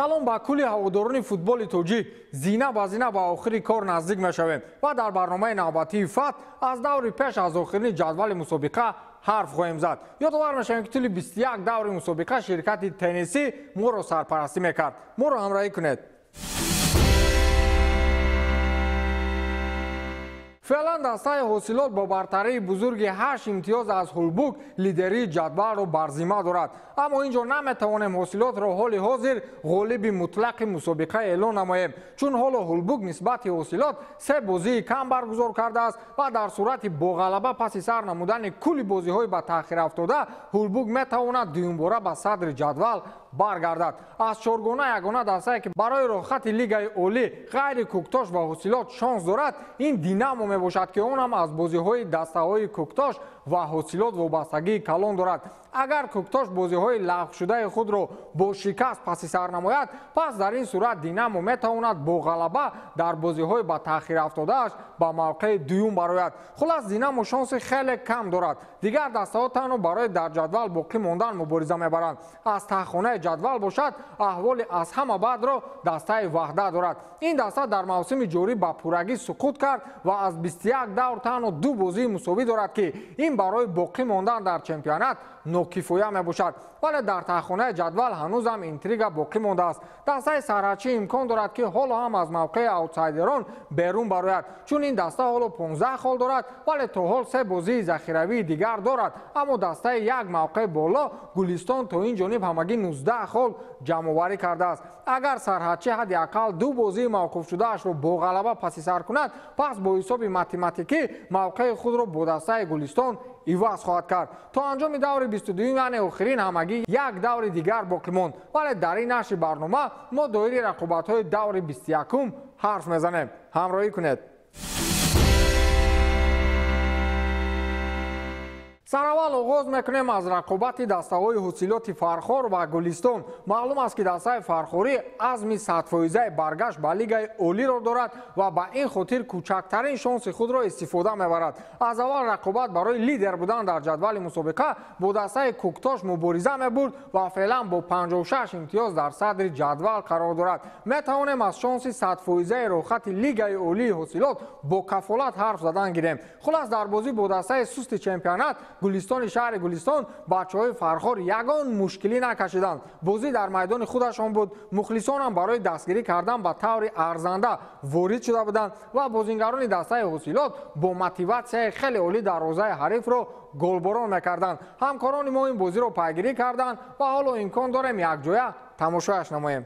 Салом ба кулли ҳаводорони футболи тоҷик. Зина ба зина ба охири кор наздик мешавем ва дар барномаи навбатии ФАТ аз даври пеш аз охирини ҷадвали мусобиқа ҳарф хоҳем зад. Ёдовар мешавем, ки тӯли 21 даври мусобиқа ширкати Теннесси моро сарпарастӣ мекард. Моро ҳамроҳӣ кунед. Феълан дастаи Ҳосилот бо бартарии бузурги 8 имтиёз аз Ҳулбук лидерии ҷадвалро бар зимма дорад. Аммо ин ҷо наметавонем Ҳосилотро ҳоли ҳозир ғолиби мутлақи мусобиқа эълон намоем, чун ҳоло Ҳулбук нисбати Ҳосилот 3 бозии кам баргузор кардааст ва дар сурати бо ғалаба паси сар намудани кулли бозиҳои ба таъхир афтода, Ҳулбук метавонад дуюмбора ба садри ҷадвал баргардад. Аз чоргона ягона дастае, ки барои роҳхати Лигаи Олӣ ғайри Кӯктош ва Ҳосилот шонс дорад, ин Динамо мебошад, ки он ҳам аз бозиҳои дастаҳои Кӯктош ва Ҳосилот вобастагии калон дорад. Агар Кӯктош бозиҳои лағвшудаи худро бо шикаст паси сар намояд, пас дар ин сурат Динамо метавонад бо ғалаба дар бозиҳои ба таъхир афтодааш ба мавқеи дуюм барояд. Хулас, Динамо шонси хеле кам дорад. Дигар дастаҳо танҳо барои дар ҷадвал боқӣ мондан мубориза мебаранд. Аз таҳхонаи ҷадвал бошад, аҳволи аз ҳама бадро дастаи Ваҳдат дорад. Ин даста дар мавсими ҷорӣ ба пуррагӣ суқут кард ва аз 21 давр танҳо 2 бозии мусовӣ дорад, ки ин барои боқӣ мондан дар чемпионат нокифоя мебошад. Вале дар таҳхонаи ҷадвал ҳанӯзам интрига боқӣ мондааст. Дастаи сарҳадчӣ имкон дорад, ки ҳоло ҳам аз мавқеи аутсайдерон берун барояд, чун ин даста ҳоло 15 хол дорад, вале то ҳол 3 бозии захиравии дигар дорад. Аммо дастаи як мавқеи боло Гулистон то ин ҷониб ҳамагӣ 19 хол ҷамъоварӣ кардааст. Агар сарҳадчӣ ҳадди ақал 2 бозии мавқуфшудаашро бо ғалаба паси сар кунад, пас бо ҳисоби математикӣ мавқеи худро бо дастаи Гулистон иваз хоҳад кард. То анҷоми даври 22, яъне охирин, ҳамагӣ як даври дигар боқӣ монд. Вале дар ин нашри барнома мо доири рақобатҳои даври 21 ҳарф мезанем. Ҳамроҳӣ кунед. Сараввал оғоз мекунем аз рақобати дастаҳои Ҳосилоти Фархор ва Гулистон. Маълум аст, ки дастаи Фархорӣ азми 100% баргашт ба Лигаи Олиро дорад ва ба ин хотир кӯчактарин шонси худро истифода мебарад. Аз аввал рақобат барои лидер будан дар ҷадвали мусобиқа бо дастаи Кӯктош мубориза мебурд ва феълан бо 56 имтиёз дар садри ҷадвал қарор дорад. Метавонем аз шонси 100% роҳхати Лигаи Олии Ҳосилот бо кафолат ҳарф задан гирем. Хулас, дар бозӣ бо дастаи сусти чемпионат Гулистони шаҳри Гулистон бачаҳои Фархор ягон мушкилӣ накашиданд. Бозӣ дар майдони худашон буд. Мухлисонам барои дастгирӣ кардан ба таври арзанда ворид шуда буданд ва бозингарони дастаи Ҳосилот бо мотиватсияи хеле олӣ дарвозаи ҳарифро голборон мекарданд. Ҳамкорони мо ин бозиро пайгирӣ карданд ва ҳоло имкон дорем якҷоя тамошояш намоем.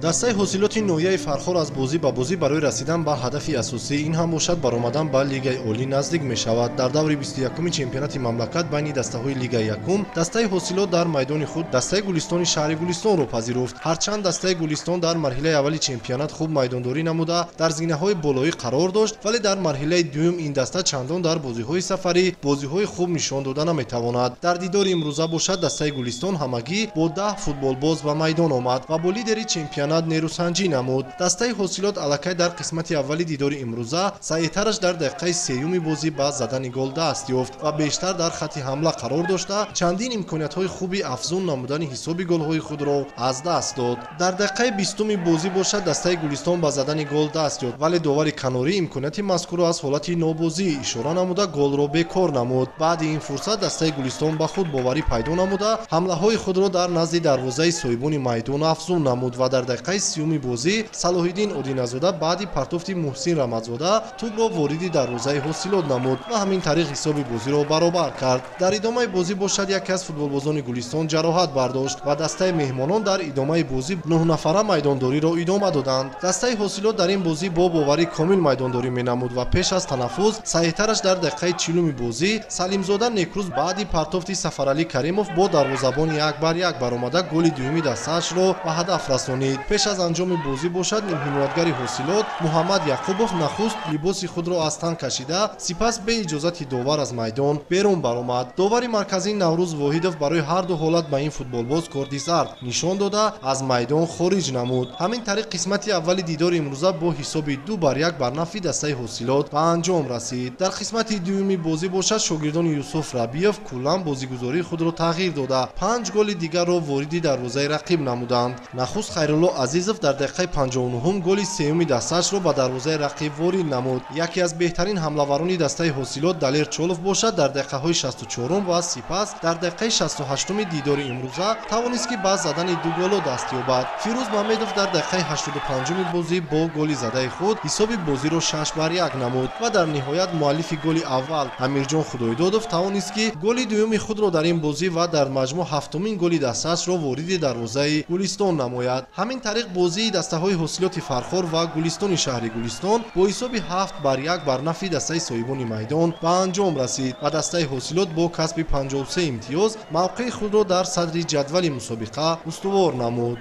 Дастаи Ҳосилоти ноҳияи Фархор аз бозӣ ба бозӣ барои расидан ба ҳадафи асосӣ, ин ҳам бошад баромадан ба Лигаи Олӣ, наздик мешавад. Дар даври 21-уми чемпионати мамлакат байни дастаҳои Лигаи якум дастаи Ҳосилот дар майдони худ дастаи Гулистони шаҳри Гулистонро пазируфт. Ҳарчанд дастаи Гулистон дар марҳилаи аввали чемпионат хуб майдондорӣ намуда, дар зинаҳои болоӣ қарор дошт, вале дар марҳилаи дуюм ин даста чандон дар бозиҳои сафарӣ бозиҳои хуб нишон дода наметавонад. Дар дидори имрӯза бошад, дастаи Гулистон ҳамагӣ бо 10 футболбоз ба майдон омад ва бо лидери чемпионат нерӯсанҷӣ намуд. Дастаи Ҳосилот аллакай дар қисмати аввали дидори имрӯза саъитараш дар дақиқаи сеюми бозӣ ба задани гол даст ёфт ва бештар дар хатти ҳамла қарор дошта, чандин имкониятҳои хуби афзун намудани ҳисоби голҳои худро аз даст дод. Дар дақиқаи 20-уми бозӣ бошад, дастаи Гулистон ба задани гол даст ёфт, вале довари канорӣ имконияти мазкурро аз ҳолати нобозӣ ишора намуда голро бекор намуд. Баъди ин фурсат дастаи Гулистон ба худ боварӣ пайдо намуда, ҳамлаҳои худро дар назди дарвозаи соҳибони майдон афзун намуд ва дар дақиқаи 30-уми бозӣ Салоҳиддин Одиназода баъди партофти Муҳсин Рамаззода тӯбро вориди дарвозаи Ҳосилот намуд ва ҳамин тариқ ҳисоби бозиро баробар кард. Дар идомаи бозӣ бошад, яке аз футболбозони Гулистон ҷароҳат бардошт ва дастаи меҳмонон дар идомаи бозӣ 9 нафара майдондориро идома доданд. Дастаи Ҳосилот дар ин бозӣ бо боварӣ комил майдондорӣ менамуд ва пеш аз танаффус саҳиҳтараш дар дақиқаи 40-уми бозӣ Салимзода Некрӯз баъди партофти Сафаралӣ Каримов бо дарвозабони 1 бар 1 баромада голи дуюми дастаашро ба ҳадаф расонид. Пеш аз анҷоми бозӣ бошад, нимҳимоятгари Ҳосилот Муҳаммад Яқубов нахуст либоси худро аз тан кашида, сипас бе иҷозати довар аз майдон берун баромад. Довари марказии Наврӯз Воҳидов барои ҳар ду ҳолат ба ин футболбоз корти зард нишон дода, аз майдон хориҷ намуд. Ҳамин тариқ қисмати аввали дидори имрӯза бо ҳисоби 2-1 бар нафъи дастаи Ҳосилот ба анҷом расид. Дар қисмати дуюми бозӣ бошад, шогирдони Юсуф Рабиев куллан бозигузории худро тағйир дода, 5 голи дигарро вориди дарвозаи рақиб намуданд. Нахуст Хайрулло Азизов дар дақиқаи 59 голи сеюми дастаашро ба дарвозаи рақиб ворид намуд. Яке аз беҳтарин ҳамлаварони дастаи Ҳосилот Далер Чолов бошад, дар дақиқаҳои 64 ва сипас дар дақиқаи 68 дидори имрӯза тавонист, ки ба задани 2 голо даст ёбад. Фирӯз Мамедов дар дақиқаи 85 бозӣ бо голи задаи худ ҳисоби бозиро 6-1 намуд ва дар ниҳоят муаллифи голи аввал Амирҷон Худойдодов тавонист, ки голи дуюми худро дар ин бозӣ ва дар маҷмӯъ ҳафтумин голи дастаашро вориди дарвозаи Гулистон намояд. Ҳамин тариқ бозии дастаҳои Ҳосилоти Фархор ва Гулистони шаҳри Гулистон бо ҳисоби 7-1 бар нафъи дастаи соҳибони майдон ба анҷом расид ва дастаи Ҳосилот бо касби 53 имтиёз мавқеи худро дар садри ҷадвали мусобиқа устувор намуд.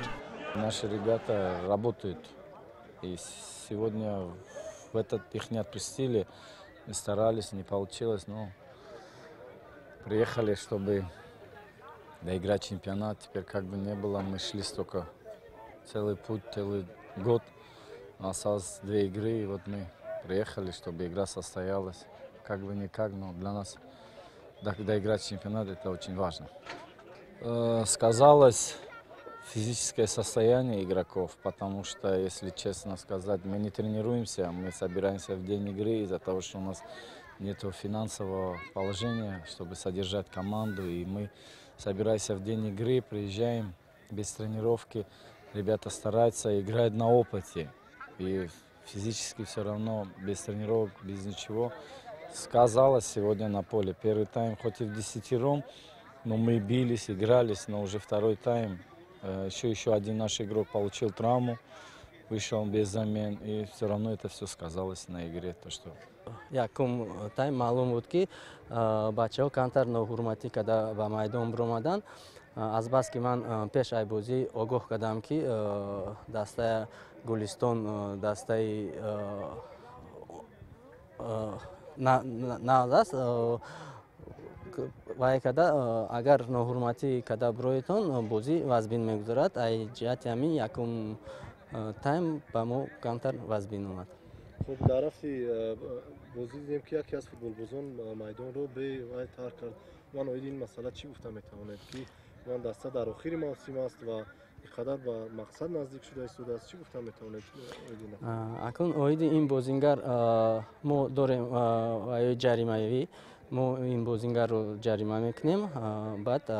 Наши ребята работают, и сегодня в этот их не отпустили, старались, не получилось, но приехали, чтобы доиграть чемпионат. Теперь как бы не было, мы шли столько, целый путь, целый год, осталось 2 игры, и вот мы приехали, чтобы игра состоялась. Как бы никак, но для нас доиграть чемпионат это очень важно. Сказалось физическое состояние игроков, потому что, если честно сказать, мы не тренируемся, мы собираемся в день игры из-за того, что у нас нет финансового положения, чтобы содержать команду, и мы собираемся в день игры, приезжаем без тренировки, ребята стараются, играют на опыте, и физически все равно без тренировок, без ничего. Сказалось сегодня на поле. Первый тайм хоть и в десятером, но мы бились, игрались, но уже второй тайм еще один наш игрок получил травму, вышел без замен, и все равно это все сказалось на игре. То, что Якум тайм маълум буд, ки бачаҳо камтар ноҳурматӣ карда ба майдон биромаданд. Азбаски ман пеш ай бозӣ огоҳ кардам, ки дастаи Гулистон дастаи нағз аст, вай карда, агар ноҳурматӣ карда бироедтон, бозӣ вазбин мегузарад. Ай ҷиҳати ҳамин якум тайм ба мо камтар вазбин омад. Хуб, дар рафти бозӣ дидем, ки яке аз футболбозон майдонро бе вай тарк кард. Ман оиди ин масъала чӣ гуфта метавонед, ки ман даста дар охири мавсим аст ва ин қадар ба мақсад наздик шуда истодааст? Чӣ гуфта метавонед оиди ин? Акнун оиди ин бозингар мо дорем ваёи ҷаримавӣ, мо ин бозингарро ҷарима мекунем. Баъд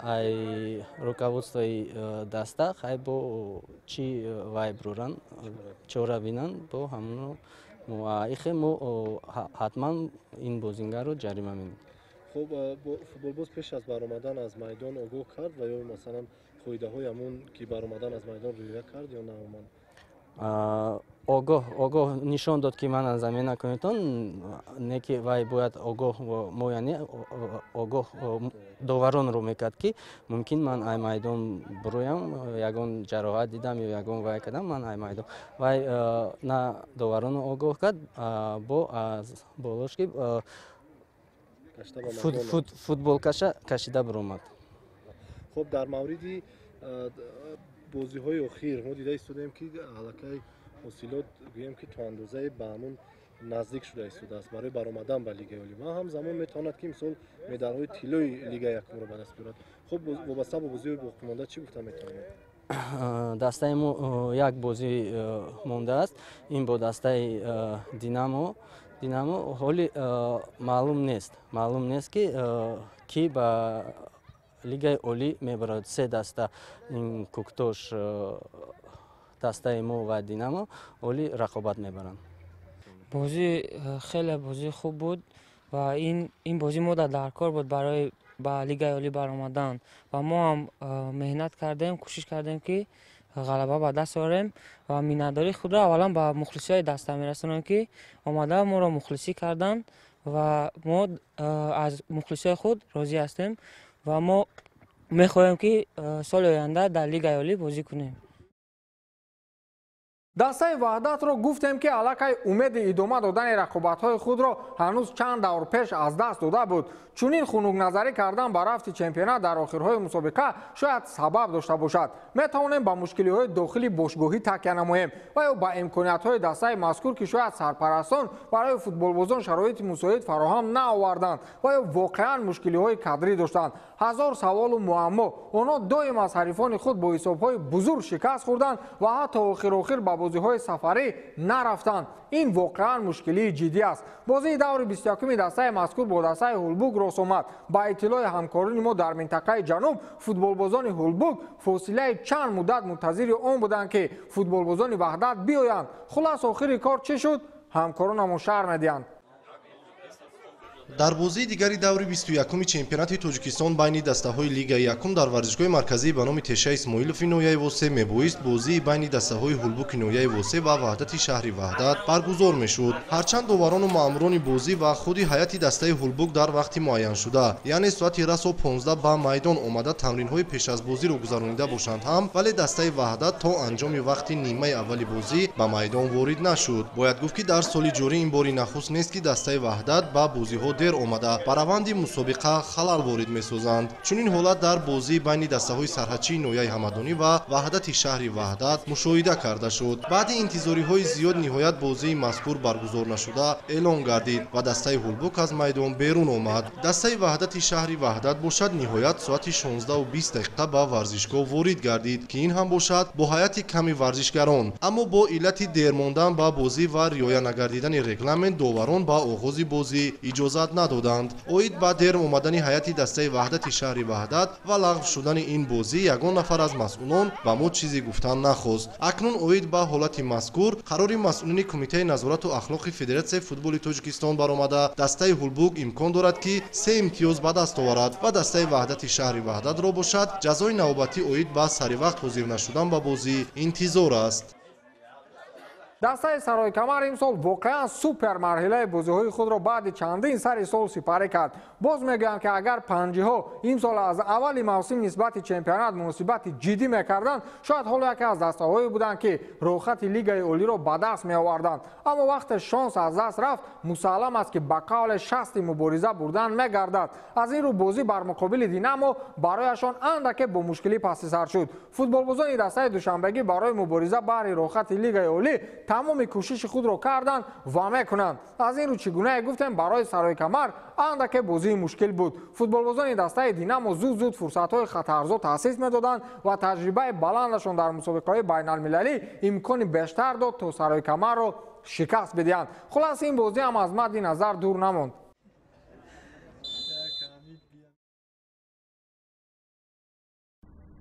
ай руководствои даста хай бо чӣ вай бироранд, чора бинанд, бо ҳамоно ихе мо ҳатман ин бозингарро ҷарима менем. Хуб, футболбоз пеш аз баромадан аз майдон огоҳ кард ва ё масалан қоидаҳои ҳамон ки баромадан аз майдон риоя кард ё на умуман? Огоҳ нишон дод, ки ман замена кунедтон, не ки вай бояд огоҳ мо, яъне огоҳ доваронро мекард, ки мумкин ман ай майдон бироям, ягон ҷароҳат дидам ё ягон вай кардам, ман ай майдон. Вай на доваронро огоҳ кард, бо аз болош ки футболкаша кашида биромад. Хуб, дар мавриди бозиҳои охир мо дида истодаем, ки аллакай Ҳосилот гӯем, ки то андозае ба ҳамун наздик шуда истодааст барои баромадан ба Лигаи Олӣ ва ҳамзамон метавонад, ки мисол медалҳои тиллои Лигаи якумро ба даст биёрад. Хуб, вобаста ба бозиҳои боқимонда чӣ гуфта метавонед? Дастаи мо як бозӣ мондааст, ин бо дастаи Динамо. Динамо ҳоли маълум нест, ки кӣ ба Лигаи Олӣ мебарад. Се даста, ин Куктош, дастаи мо ва Динамо, ҳоли рақобат мебаранд. Бозӣ хеле бозии хуб буд ва ин бозӣ мо дар кор буд барои ба Лигаи Олӣ баромадан ва мо ҳам меҳнат кардем, кӯшиш кардем, ки ғалаба ба даст орем ва миннатдории худро аввалан ба мухлисиҳои даста мерасонам, ки омада моро мухлисӣ карданд ва мо аз мухлисиҳои худ розӣ ҳастем ва мо мехоҳем, ки соли оянда дар Лигаи Олӣ бозӣ кунем. Дастаи Ваҳдатро гуфтем, ки аллакай умеди идома додани рақобатҳои худро ҳанӯз чанд давр пеш аз даст дода буд. Чунин хунукназарӣ кардан ба рафти чемпионат дар охирҳои мусобиқа шояд сабаб дошта бошад. Метавонем ба мушкилиҳои дохили бошгоҳӣ такя намоем ва ё ба имкониятҳои дастаи мазкур, ки шояд сарпарастон барои футболбозон шароити мусоид фароҳам наоварданд ва ё воқеан мушкилиҳои кадрӣ доштанд. Ҳазор саволу муаммо. Онҳо доим аз ҳарифони худ бо ҳисобҳои бузург шикаст хӯрданд ва ҳатто охирохир ба бозиҳои сафарӣ нарафтанд. Ин воқеан мушкилии ҷиддӣ аст. Бозии даври 21-уми дастаи мазкур бо дастаи Ҳулбук рост омад. Ба иттилои ҳамкорони мо дар минтақаи ҷануб, футболбозони Ҳулбук фосилаи чанд муддат мунтазири он буданд, ки футболбозони Ваҳдат биёянд. Хулас, охири кор чӣ шуд, ҳамкоронамон шарҳ медиҳанд. Дар бозии дигари даври 21-уми чемпионати Тоҷикистон байни дастаҳои Лигаи якум дар варзишгоҳи марказӣ ба номи Теша Исмоилови ноҳияи Восе мебоист бозии байни дастаҳои Ҳулбуки ноҳияи Восе ва Ваҳдати шаҳри Ваҳдат баргузор мешуд. Ҳарчанд доварону маъмурони бозӣ ва худи ҳайати дастаи Ҳулбук дар вақти муайяншуда, яъне соати расо 15 ба майдон омада тамринҳои пеш аз бозиро гузаронида бошанд ҳам, вале дастаи Ваҳдат то анҷоми вақти нимаи аввали бозӣ ба майдон ворид нашуд. Бояд гуфт, ки дар соли ҷорӣ ин бори нахуст нест, ки дастаи Ваҳдат ба бозиҳо дер омада ба раванди мусобиқа халал ворид месозанд. Чунин ҳолат дар бозии байни дастаҳои сарҳадчии ноҳияи Ҳамадонӣ ва Ваҳдати шаҳри Ваҳдат мушоҳида карда шуд. Баъди интизориҳои зиёд ниҳоят бозии мазкур баргузор нашуда эълон гардид ва дастаи Ҳулбук аз майдон берун омад. Дастаи Ваҳдати шаҳри Ваҳдат бошад, ниҳоят соати 16:20 дақиқа ба варзишгоҳ ворид гардид, ки ин ҳам бошад бо ҳайати ками варзишгарон. Аммо бо иллати дер мондан ба бозӣ ва риоя нагардидани регламент доварон ба оғози бозӣ иҷозат надоданд. Оид ба дер омадани ҳайати дастаи Ваҳдати шаҳри Ваҳдат ва лағв шудани ин бозӣ ягон нафар аз масъулон ба мо чизе гуфтан нахост. Акнун оид ба ҳолати мазкур қарори масъулини Кумитаи назорату ахлоқи Федератсияи футболи Тоҷикистон баромада, дастаи Ҳулбук имкон дорад, ки 3 имтиёз ба даст оварад ва дастаи Ваҳдати шаҳри Ваҳдатро бошад ҷазои навбатӣ оид ба саривақт ҳозир нашудан ба бозӣ интизор аст. Дастаи Саройкамар имсол воқеан супер марҳилаи бозиҳои худро баъди чандин сари сол сипарӣ кард. Боз мегӯям, ки агар панҷиҳо имсол аз аввали мавсим нисбати чемпионат муносибати ҷиддӣ мекарданд, шояд ҳоло яке аз дастаҳое буданд, ки роҳхати Лигаи Олиро ба даст меоварданд. Аммо вақте шонс аз даст рафт, мусаллам аст, ки ба қавле шасти мубориза бурдан мегардад. Аз ин рӯ бозӣ бар муқобили Динамо барояшон андаке бо мушкилӣ паси сар шуд. Футболбозони дастаи душанбегӣ барои мубориза баҳри роҳхати Лигаи Олӣ тамоми кӯшиши худро карданд ва мекунанд. Аз ин рӯ чӣ гунае гуфтем, барои Саройкамар андаке бозии мушкил буд. Футболбозони дастаи Динамо зуд-зуд фурсатҳои хатарзо таъсис медоданд ва таҷрибаи баландашон дар мусобиқаҳои байналмилалӣ имкони бештар дод, то Саройкамарро шикаст бидиҳанд. Хулас, ин бозӣ ҳам аз мадди назар дур намонд.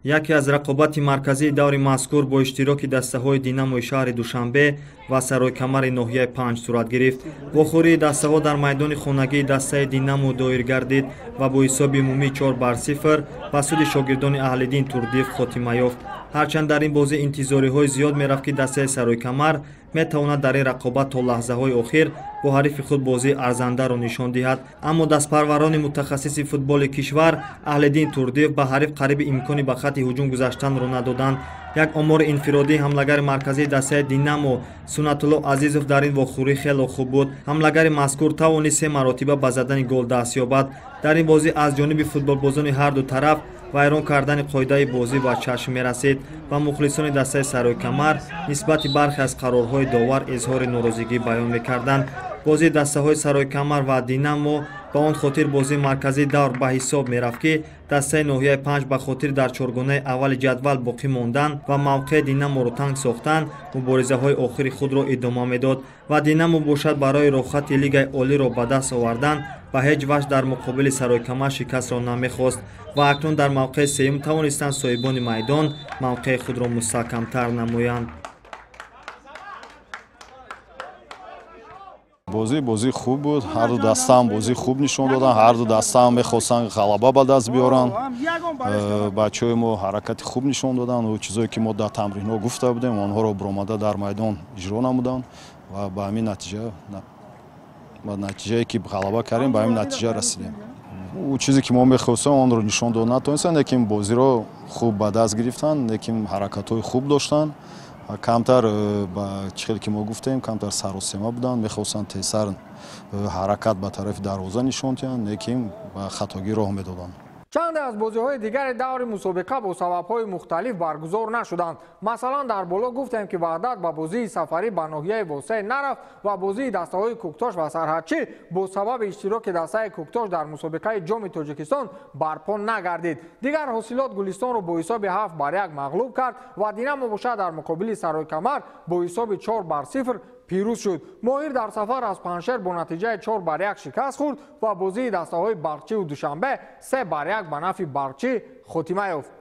Яке аз рақобати марказии даври мазкур бо иштироки дастаҳои Динамои шаҳри Душанбе ва Саройкамари ноҳияи Панҷ сурат гирифт. Вохӯрии дастаҳо дар майдони хонагии дастаи Динамо доир гардид ва бо ҳисоби умумии 4-0 ба суди шогирдони Аҳлиддин Турдиев хотима ёфт. Ҳарчанд дар ин бозӣ интизориҳои зиёд мерафт, ки дастаи Саройкамар метавонад дар ин рақобат то лаҳзаҳои охир бо ҳарифи худ бозии арзандаро нишон диҳад, аммо дастпарварони мутахассиси футболи кишвар Аҳлиддин Турдиев ба ҳариф қариби имкони ба хатти ҳуҷум гузаштанро надоданд. Як омори инфиродии ҳамлагари марказии дастаи Динамо Сунатулло Азизов дар ин вохӯрӣ хело хуб буд. Ҳамлагари мазкур тавонист 3 маротиба ба задани гол даст ёбад. Дар ин бозӣ аз ҷониби футболбозони ҳар ду тараф вайрон кардани қоидаи бозӣ ба чашм мерасид ва мухлисони дастаи Саройкамар нисбати бархе аз қарорҳои довар изҳори норозигӣ баён мекарданд. Бозии дастаҳои Саройкамар ва Динамо ба он хотир бозии марказии давр ба ҳисоб мерафт, ки дастаи ноҳияи Панҷ ба хотир дар чоргонаи аввали ҷадвал боқӣ мондан ва мавқеи Динаморо танг сохтан муборизаҳои охири худро идома медод ва Динамо бошад барои роҳхати Лигаи Олиро ба даст овардан ба ҳеҷ ваҷҳ дар муқобили Саройкамар шикастро намехост ва акнун дар мавқеи сеюм тавонистанд соҳибони майдон мавқеи худро мустаҳкамтар намоянд. Бозӣ хуб буд, ҳар ду даста ҳам бозӣ хуб нишон доданд, ҳар ду даста ҳам мехостанд ғалаба ба даст биёранд. Бачаҳои мо ҳаракати хуб нишон доданд ва чизое ки мо дар тамринҳо гуфта будем, онҳоро баромада дар майдон иҷро намуданд ва ба ҳамин натиҷа, ба натиҷае ки ғалаба кардем, ба ҳамин натиҷа расидем. Чизе ки мо мехостем, онро нишон дод натавонистанд, лекин бозиро хуб ба даст гирифтанд, лекин ҳаракатҳои хуб доштанд. Камтар ба чӣ хеле ки мо гуфтем, камтар саросема буданд, мехостанд тезтар ҳаракат ба тарафи дарвоза нишон диҳанд, лекин ба хатогӣ роҳ медоданд. Чанде аз бозиҳои дигари даври мусобиқа бо сабабҳои мухталиф баргузор нашуданд. Масалан, дар боло гуфтем, ки Ваҳдат ба бозии сафарӣ ба ноҳияи Восеъ нарафт ва бозии дастаҳои Кӯктош ва Сарҳадчӣ бо сабаби иштироки дастаи Кӯктош дар мусобиқаи Ҷоми Тоҷикистон барпо нагардид. Дигар Ҳосилот Гулистонро бо ҳисоби 7-1 мағлуб кард ва Динамо бошад дар муқобили Саройкамар бо ҳисоби 4-0 пирӯз шуд. Моҳир дар сафар аз Панҷшер бо натиҷаи 4-1 шикаст хӯрд ва бозии дастаҳои Барқчиву Душанбе 3-1 ба нафъи Барқчӣ хотима ёфт.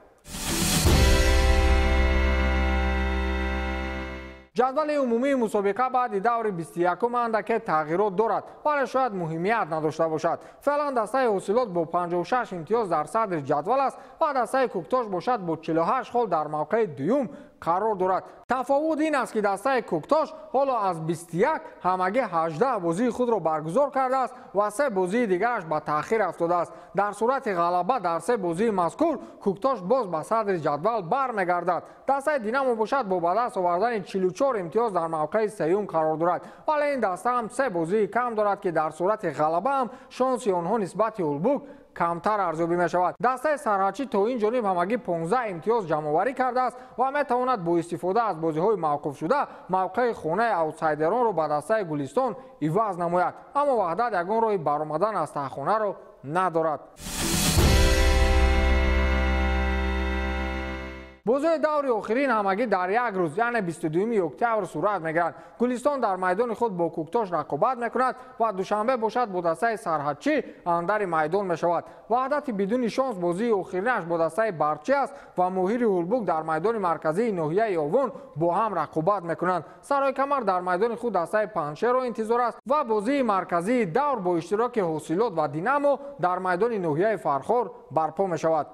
Ҷадвали умумии мусобиқа баъди даври 21 андаке тағйирот дорад, вале шояд муҳимият надошта бошад. Феълан дастаи Ҳосилот бо 56 имтиёз дар садри ҷадвал аст ва дастаи Кӯктош бошад бо 48 хол дар мавқеи дуюм қарор дорад. Тафовут ин аст, ки дастаи Кӯктош ҳоло аз 21 ҳамагӣ 18 бозии худро баргузор кардааст ва се бозии дигараш ба таъхир афтодааст. Дар сурати ғалаба дар се бозии мазкур Кӯктош боз ба садри ҷадвал бармегардад. Дастаи Динамо бошад бо ба даст овардани 44 имтиёз дар мавқеи сеюм қарор дорад, вале ин даста ҳам се бозии кам дорад, ки дар сурати ғалаба ҳам шонси онҳо нисбати Ҳулбук камтар арзёбӣ мешавад. Дастаи Сарҳадчӣ то ин ҷониб ҳамагӣ 15 имтиёз ҷамъоварӣ кардааст ва метавонад бо истифода аз бозиҳои мавқуфшуда мавқеи хонаи аутсайдеронро ба дастаи Гулистон иваз намояд, аммо Ваҳдат ягон роҳи баромадан аз таҳхонаро надорад. Бозиҳои даври охирин ҳамагӣ дар як рӯз, яъне 22 октябр сурат мегиранд. Гулистон дар майдони худ бо Кӯктош рақобат мекунад ва Душанбе бошад бо дастаи Сарҳадчӣ андари майдон мешавад. Ваҳдати бидуни шонс бозии охиринаш бо дастаи Барқчӣ аст ва Моҳири Ҳулбук дар майдони марказии ноҳияи Ёвон бо ҳам рақобат мекунанд. Саройкамар дар майдони худ дастаи Панҷшерро интизор аст ва бозии марказии давр бо иштироки Ҳосилот ва Динамо дар майдони ноҳияи Фархор барпо мешавад.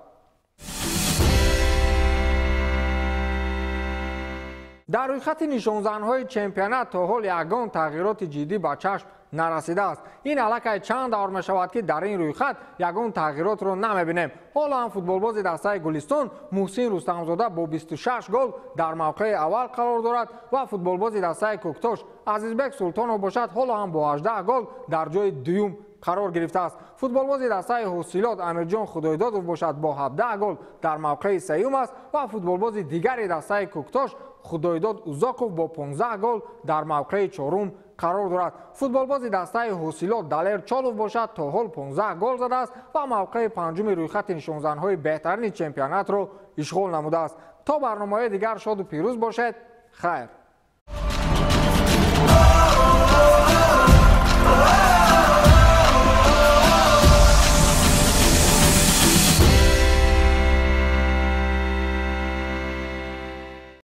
Дар рӯйхати нишонзанҳои чемпионат то ҳол ягон тағйироти ҷиддӣ ба чашм нарасидааст. Ин аллакай чанд давр мешавад, ки дар ин рӯйхат ягон тағйиротро намебинем. Ҳоло ҳам футболбози дастаи Гулистон Муҳсин Рустамзода бо 26 гол дар мавқеи аввал қарор дорад ва футболбози дастаи Кӯктош Азизбек Султонов бошад ҳоло ҳам бо 18 гол дар ҷои дуюм қарор гирифтааст. Футболбози дастаи Ҳосилот Амирҷон Худойдодов бошад бо 17 гол дар мавқеи сеюм аст ва футболбози дигари дастаи Кӯктош Худойдод Узоқов бо 15 гол дар мавқеи чорум қарор дорад. Футболбози дастаи Ҳосилот Далер Чолов бошад то ҳол 15 гол задааст ва мавқеи панҷуми рӯйхати нишонзанҳои беҳтарини чемпионатро ишғол намудааст. То барномаҳои дигар шоду пирӯз бошед. Хайр.